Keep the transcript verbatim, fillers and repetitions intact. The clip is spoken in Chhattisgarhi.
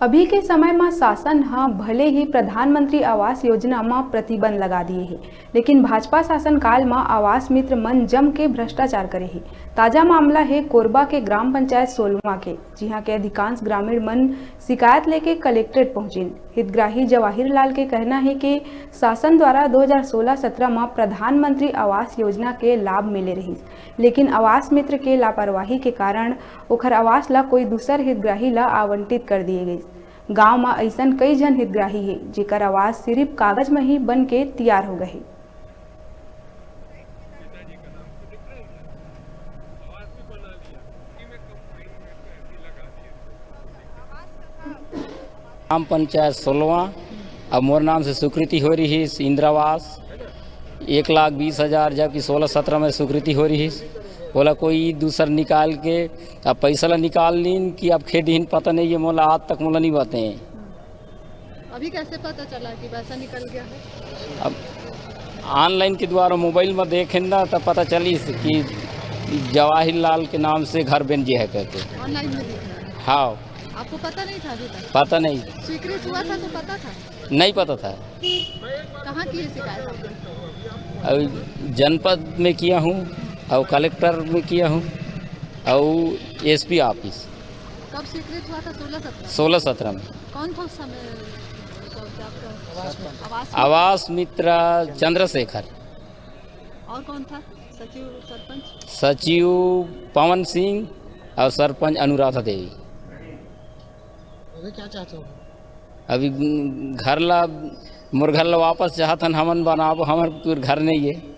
अभी के समय म शासन ह भले ही प्रधानमंत्री आवास योजना म प्रतिबंध लगा दिए हे, लेकिन भाजपा शासनकाल म आवास मित्र मन जम के भ्रष्टाचार करे हे। ताजा मामला हे कोरबा के ग्राम पंचायत सोलवा के, जिहां के अधिकांश ग्रामीण मन शिकायत लेके कलेक्ट्रेट पहुंचिन। हितग्राही जवाहिर लाल के कहना हे कि शासन द्वारा दो हज़ार सोलह सत्रह म प्रधानमंत्री आवास योजना के लाभ मिले रहिस, लेकिन आवास मित्र के लापरवाही के कारण ओखर आवास ला कोई दूसर हितग्राही ला आवंटित कर दिए गइस। गांव म अइसन कई झन हितग्राही हे, जेकर आवास सिरिफ कागज म ही बन के तियार हो गए हे। ग्राम पंचायत सोलवा, अब मोर नाम से स्वीकृति हो रहिस इंदिरावास, एक लाख बीस हजार, जबकि सोलह सत्रह में स्वीकृति हो रहिस। ओला कोई दूसर निकाल के अब पैसा ला निकाल लीन कि अब खेदिन, पता नहीं है, मोला आज तक मोला नहीं बताए। अभी कैसे पता चला कि पैसा निकल गया है? अब ऑनलाइन के द्वारा मोबाइल में देखेन ना, तब पता चलिस कि जवाहिर लाल के नाम से घर बन गया है करके। ऑनलाइन में दिख रहा है। हाँ। आपको पता नहीं था अभी तक? पता नहीं। स्वीकृत हुआ था तो पता था? नहीं पता था। कहाँ की है शिकायत आपने? अभी जनपद में किया हूँ और कलेक्टर में किया हूँ और एसपी ऑफिस। कब स्वीकृत हुआ था? सोलह सत्रह। सोलह सत्रह में। कौन था उस समय आपका आवास? आवास मित्र चंद्रशेखर। और कौन था सचिव, सरपंच? सचिव पवन सिंह और सरपंच अनुराधा देवी। अभी क्या चाहते हो? अभी घर ला, मोर घर ला वापस चाहत हन हमन, बनाबो, हमर कोई घर नहीं है।